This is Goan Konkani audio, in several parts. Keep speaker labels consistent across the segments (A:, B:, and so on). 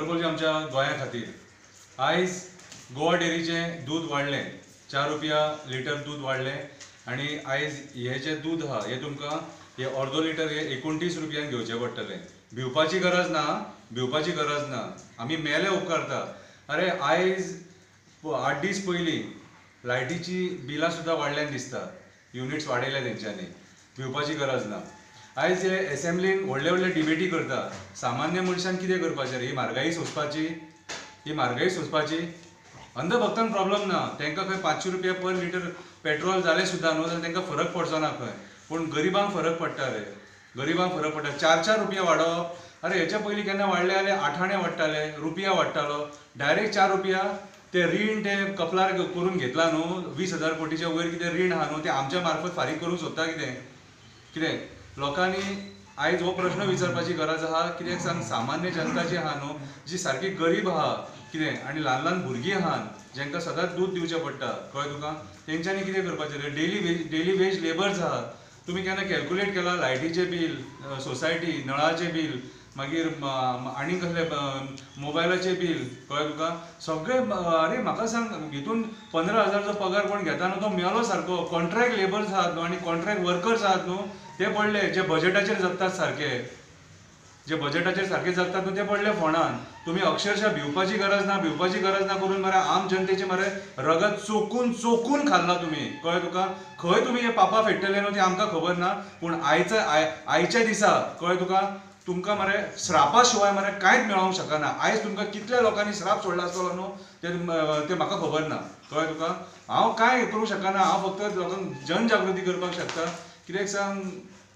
A: शंकर पोळजी आमच्या गोंया खातीर. आयज गोवा डेअरीचें दूद वाडलें, 4 रुपया लिटर दूद वाडलें आनी आयज हें जें दूद आहा हें तुमकां हे अर्दो लिटर हे 29 रुपयांक घेवचें पडटलें. भिवपाची गरज ना, भिवपाची गरज ना, आमी मेले उपकारता. अरे आयज 8 दीस पयलीं लायटीची बिलां सुद्दां वाडल्यान दिसता, युनिट्स वाडयल्या तेंच्यांनी, भिवपाची गरज ना. आयज हे एसेंब्लीन व्हडले व्हडले डिबेटी करता, सामान्य मनशान कितें करपाचें रे? ही म्हारगाई सोंसपाची, ही म्हारगाई सोंसपाची? अंधभक्तांक प्रॉब्लम ना, तांकां खंय 500 रुपया पर लिटर पेट्रोल जालें सुद्दां न्हू जाल्यार तांकां फरक पडचो ना खंय, पूण गरिबांक फरक पडटा रे, गरिबांक फरक पडटा. 4-4 रुपया वाडोवप, अरे हेच्या पयलीं केन्ना वाडले जाल्यार 8 आणे वाडटाले, रुपया वाडटालो, डायरेक्ट 4 रुपया. ते रीण ते कपलार करून घेतला न्हू, 20,000 कोटीच्या वयर कितें रीण आहा न्हू, ते आमच्या मार्फत फारीक करूंक सोदता कितें कितें. लोकांनी आयज हो प्रश्न विचारपाची गरज आहा, कित्याक सांग, सामान्य जनता जी आहा न्हू, जी सारकी गरीब आहा कितें, आनी ल्हान ल्हान भुरगीं आहात जेंकां सदांच दूद दिवचें पडटा, कळ्ळें तुका, तेंच्यांनी कितें करपाचें रे? डेली वेज लेबर्स आहात. तुमी केन्ना कॅल्कुलेट केला लायटीचें बील, सोसायटी, नळाचें बील, मागीर आनी कसलें मोबायलाचें बील, कळ्ळें तुका, सगळें. अरे म्हाका सांग, हितून 15,000चो पगार कोण घेता न्हू तो मेलो सारको. कॉन्ट्रॅक्ट लेबर्स आहात न्हू आनी कॉन्ट्रॅक्ट वर्कर्स आहात न्हू, ते पडले जे बजेटाचेर जगतात सारके, जे बजेटाचेर सारके जगतात न्हू ते पडले फोंडान. तुमी अक्षरशः भिवपाची गरज ना, भिवपाची गरज ना करून मरे आम जनतेचे मरे रगत चोखून चोखून खाल्लां तुमी, कळ्ळें तुका. खंय तुमी हे पापा फेडटले न्हू ते आमकां खबर ना, पूण आयच्या दिसा कळ्ळें तुका, तुमकां मरे श्रापा शिवाय मरे कांयच मेळोंक शकना. आयज तुमकां कितल्या लोकांनी श्राप सोडला आसतलो न्हू ते म्हाका खबर ना, कळ्ळें तुका. हांव कांय करूंक शकना, हांव फक्त लोकांक जनजागृती करपाक शकता. कित्याक सांग,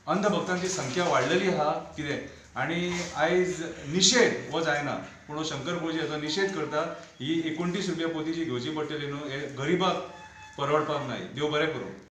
A: अंधभक्तांची संख्या वाडलेली आहा कितें, आनी आयज निशेध हो जायना, पूण हो शंकर पोळजी हाचो निशेध करता. ही 29 रुपया पोती जी घेवची पडटली न्हू, हे गरिबाक परवडपाक ना. देव बरें करूं.